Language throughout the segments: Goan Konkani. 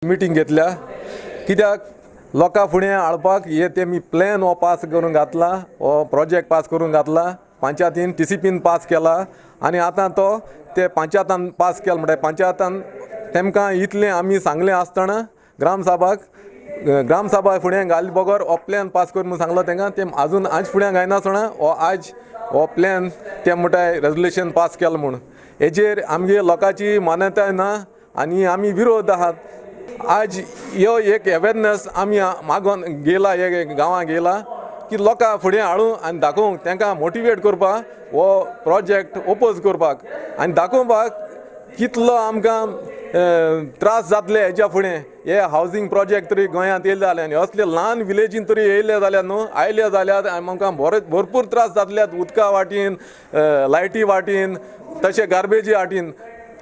मिटींग घेतल्या कित्याक लोकां फुडें हाडपाक हे तेमी प्लॅन हो पास करून घातला, हो प्रोजेक्ट पास करून घातला, पंचायतीन टीसीपीन पास केला आनी आतां तो ते पंचायतान पास केला. म्हणटा पंचायतान तेमकां इतलें आमी सांगलें आसतना ग्रामसभाक ग्रामसभा फुडें घाल बगर हो प्लॅन पास कर म्हणून सांगलो तांकां, ते आजून आज फुडें घायनासतना हो आज हो प्लॅन ते म्हणटाय रेजोल्युशन पास केलां म्हूण. हेजेर आमगे लोकांची मान्यताय ना आनी आमी विरोध आहात. आज ह्यो एक अवेरनेस आमी मागोन गेला, हे गांवां गेला की लोकां फुडें हाडूं आनी दाखोवंक तांकां मोटिवेट करपाक हो प्रोजेक्ट ओपोज करपाक आनी दाखोवपाक कितलो आमकां त्रास जातले हेज्या फुडें. हे हावजींग प्रोजेक्ट तरी गोंयांत येयले जाल्यार आनी असले ल्हान विलेजीन तरी येयले जाल्यार न्हू आयले जाल्यार आमकां भरपूर त्रास जातले, उदका वाटेन, लायटी वाटेन, तशें गार्बेजी वाटेन.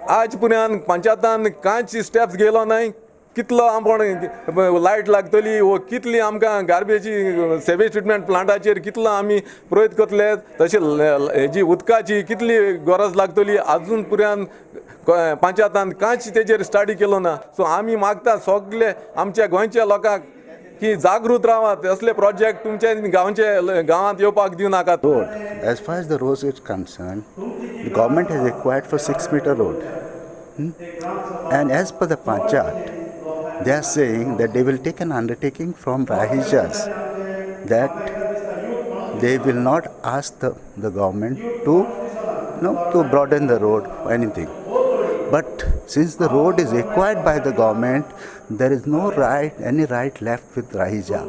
आज पर्यंत पंचायतान कांयच स्टेप्स घेयलो नाय, कितलो आमकां लायट लागतली वो कितली आमकां गार्बेजी सेवेज ट्रिटमेंट प्लांटाचेर कितलो आमी प्रयत्न करतले, तशें हेजी उदकाची कितली गरज लागतली आजून पर्यंत पंचायतान कांयच तेजेर स्टडी केलो ना. सो आमी मागता सगळे आमच्या गोंयच्या लोकांक की जागृत रावात, असले प्रोजेक्ट तुमच्या गांवचे गांवांत येवपाक दिवं नाकात. Road, as far as the road is concerned, the government has required for 6 meter road. And as per the panchayat, they are saying that they will take an undertaking from Rahijas that they will not ask the government to, you know, to broaden the road or anything. But since the road is acquired by the government, there is no right, any right left with Rahija.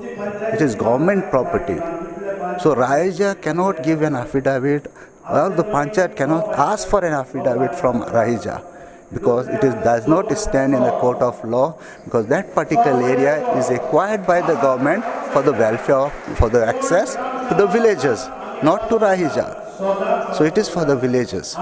It is government property. So Rahija cannot give an affidavit, or the panchayat cannot ask for an affidavit from Rahija, because it does not stand in the court of law, because that particular area is acquired by the government for the welfare, for the access to the villagers, not to Rahija. So it is for the villagers.